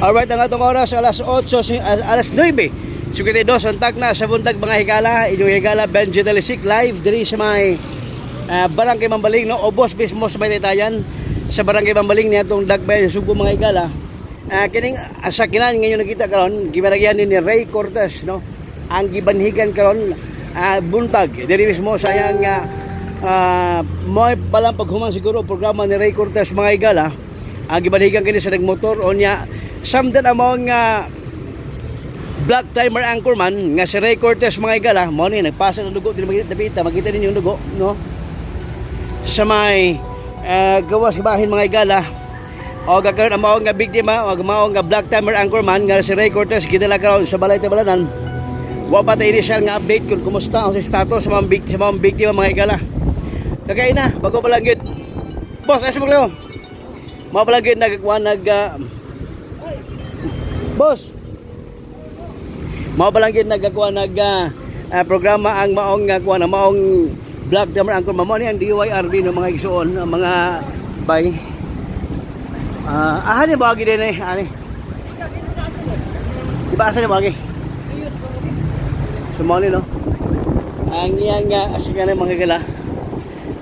Alright, ang atong oras alas 8, alas 9. 52 ang tagna sa buntag, mga higala, inyong higala Benji Talisik live diri sa may Barangay Mambaling, no, ubos mismo sa may taytayan sa Barangay Mambaling niya atong Dagbay sa Sugbo, mga higala. Kining sakinan ngayon nakita karon gibaragyan ni Ray Cortez, no, ang gibanhigan karon buntag diri mismo sa iyang mo palang paghuman siguro programa ni Ray Cortez, mga higala. Ang gibanhigan kini sa nagmotor unya samdan among black timer anchorman nga si Ray Cortez, mga higala. Mo ni nagpasa ng dugo diri, makita makita makita ninyo yung dugo, no, sa may gawas bahin, mga higala. O gakaron ang mao nga biktima o mao nga black timer anchorman nga si Ray Cortez gidala karon sa balay Tabalanan. Wa pa tay initial nga update kung kumusta ang status sa mga biktima, mga higala. Kagay na bago pa lang gid, boss ay mo mao pa lang gid nagkuan nag boss. Mao pa lang gid nagkuan nag programa ang maong kuan, ang maong black timer anchorman. Mao ni ang DYRB ng mga igsuon, ang mga bay. Ah, ni bagi din eh, ani. Di ba asa ni bagi? So mao ni, no. Ang iyang sige na, mga higala.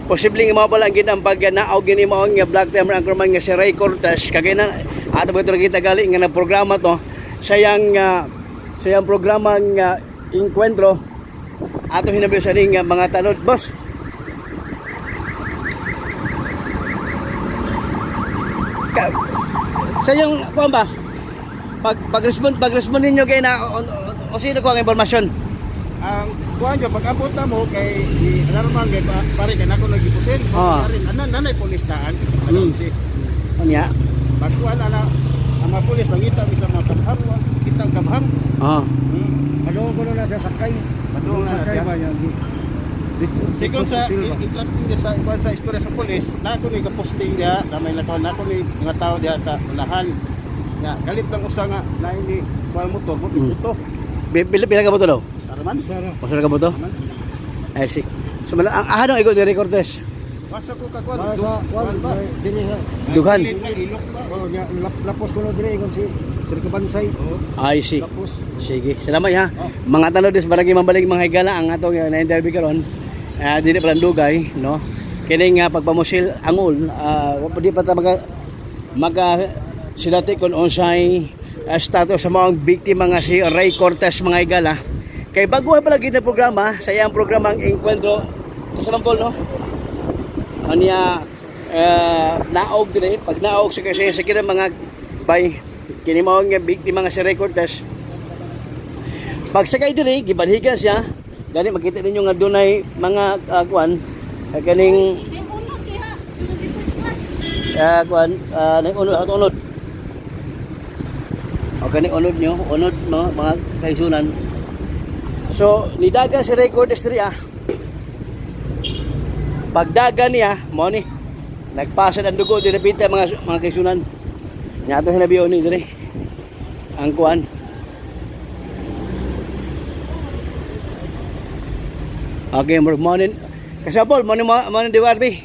Posible nga mao pa lang gid ang pag naog gini mao nga black timer anchorman nga si Ray Cortez kagay na ato ba ito nakita gali nga na programa to sa iyang programa nga Encuentro ato hinabi sa ning mga tanod, boss. Sa iyong kuan ba pag respond ninyo kay na o sino ko ang impormasyon? Ang kuan yo, pag abot na mo kay di alarman kay pare kay nako nagipusin. Pare anan nanay pulis daan. Ano si Unya. Pag kuan ana ang mga pulis nangita mi sa mga kamham, kita ang kamham. Ano ko na siya sakay? Padung na Sakay siya. ba yan? Sigon sa interacting niya sa kuan sa istorya sa pulis, nako ni kaposting niya, na may nako nako ni mga tao diha sa unahan. Nga galit lang usa nga lain ni kuan motor mo ito. Pila ka boto daw? Saraman. Sara. Usa ka boto? Ay si. So ang ahano igo ni Ray Cortez? Basta ko ka kuan. Para sa Kuan kuan ba? dili sa Dughan. Ilok ba? Oh, nya lapos ko no diri ingon si Sir Kabansay. Ay si. Lapos. Sige, salamat ha. Mga tanod des barangay Mambaling, mga higala, ang atong na-interview karon. Dili pa lang dugay, no. Kini nga pagpamusil angol, wa pa di pa ta maka silati kung unsay status sa mga biktima nga si Ray Cortez, mga higala. Kay bago pa lagi na programa, sa iyang programang Encuentro sa Sampol, no. Anya naog dire pag naog sa kasi sa kita mga bay kini mao nga biktima nga si Ray Cortez. Pagsakay diri gibalhigan siya gani, makita ninyo nga dunay mga kuan kaning kuan unod unod o kani unod nyo unod, no, mga kaisunan. So nidagan si Ray Cortez diri. Pagdagan niya mo ni nagpasa ang dugo diri pita, mga kaisunan. Nya ato hinabiyon ni diri ang kuan. Okay, good morning. Kasabol, morning, morning Diwarbi.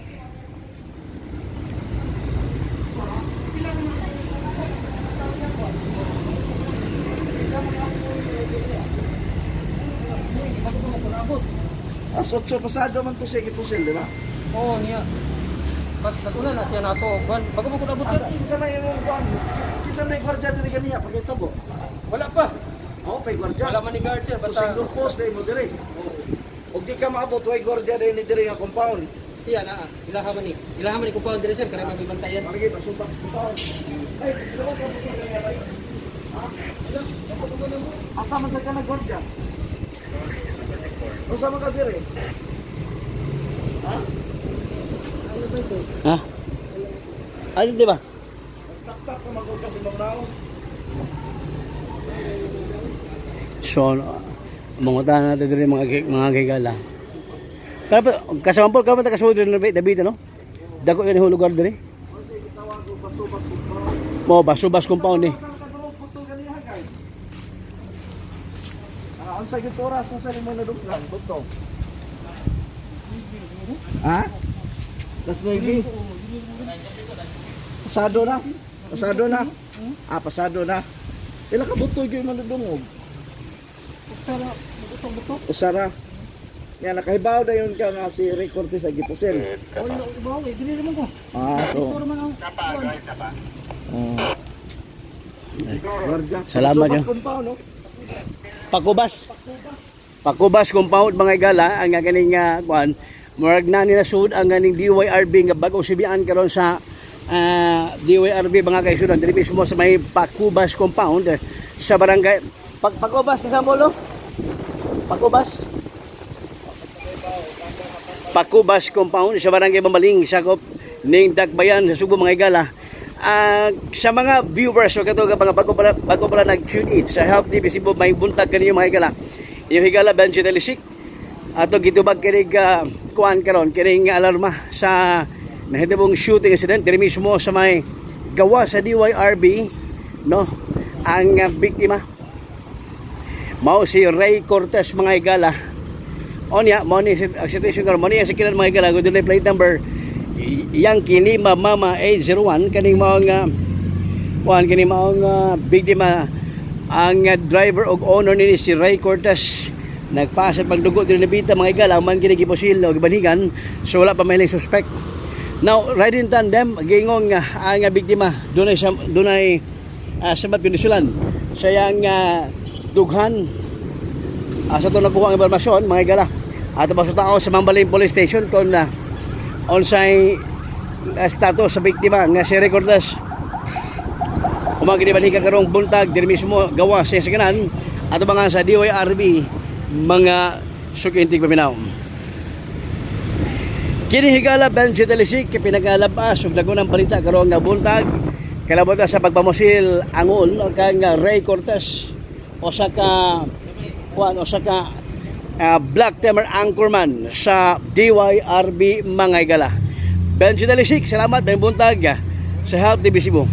As 8 pasado man to siya gipusil, di ba? Oo niya. Bas naguna na siya nato. Kuan bago mo ko nabot sir. Kinsa may imong kuan? Kinsa may gwardiya diri ganiya pagkita mo? Wala pa. Oh, pay gwardiya. Wala man ni guard sir So, basta single post dai mo diri. Og di ka maabot, way gwardiya dai ni diri nga compound. Siya na. Ilaha man ni. Ilaha man ni kumpaon diri sir kare magibantayan. Marigi basubas compound. Ay, dalawa ka mo diri bay. Ha? Asa man sa ka na gwardiya? Unsa man ka diri? Ha? Ano di ba? Tap-tap ka magod ka sa imong naong. So, mangutahan natin diri mga higala. Kaya kasama po, kaya pa kasulod diri na Davida, no? Dako yun yung lugar diri. Mo, basubas compound eh. Asa man ka dulog puto ganiha kay? Unsa gyud oras sa nimo naduglan buto? Ha? Las 9. Pasado na. Pasado na. Ah, pasado na. Pila ka buto gyud man nadungog? Pero buto-buto. Usara. Ya nakahibaw na yun ka nga si Ray Cortez ay gipusil. Wala ko ba eh, dili naman ko. Ah, so. Dito naman ang Guardia. Salamat Subas yun. Compound, no? Pakubas. Pakubas compound, mga igala, ang ganing kuan murag na nila sud ang ganing DYRB nga bag-ong sibian karon sa DYRB, mga kaisudan, diri mismo sa may Pakubas compound sa barangay Pakubas kasama no? Pakubas. Pakubas compound sa barangay Mambaling, sakop ning Dakbayan sa Subo, mga igala. Sa mga viewers o kato mga bago pala nag-tune in sa Health TV Cebu, may buntag kaninyo, mga higala. Inyong higala Benji Telisik ato gitubag kinig kuan karon kining alarma sa nahitabong shooting incident diri mismo sa may gawa sa DYRB, no? Ang biktima mao si Ray Cortez, mga higala. Onya, mo ni ang situation karon, mo ni ang sikilan, mga higala, kung dunay plate number Yankee Lima Mama 801 kaning maong kuan kini maong biktima. Ang driver og owner nini si Ray Cortez nagpasad pagdugo diri nabita, mga higala, man kini gipusil o gibanhigan, so wala pa may suspect. Now, ride in tandem giingong ang biktima dunay sa dunay sa Pinisulan sa iyang dughan. Sa ito nakuha ang impormasyon, mga higala. Ato pa sa tao sa Mambaling Police Station kung unsay status sa biktima nga si Ray Cortez. Umagi di balikan karong buntag diri mismo gawa sa sakanan ato mga sa DYRB, mga sukintig paminaw. Kini higala Benji Telisik pinagalabas ug dagko ng balita karong nga buntag kalabotan sa pagpamusil angol kang Ray Cortez, usa ka kuan, usa ka Black Temer anchorman sa DYRB, mga higala. Benji Telisik, salamat, may buntag sa Health TV Cebu.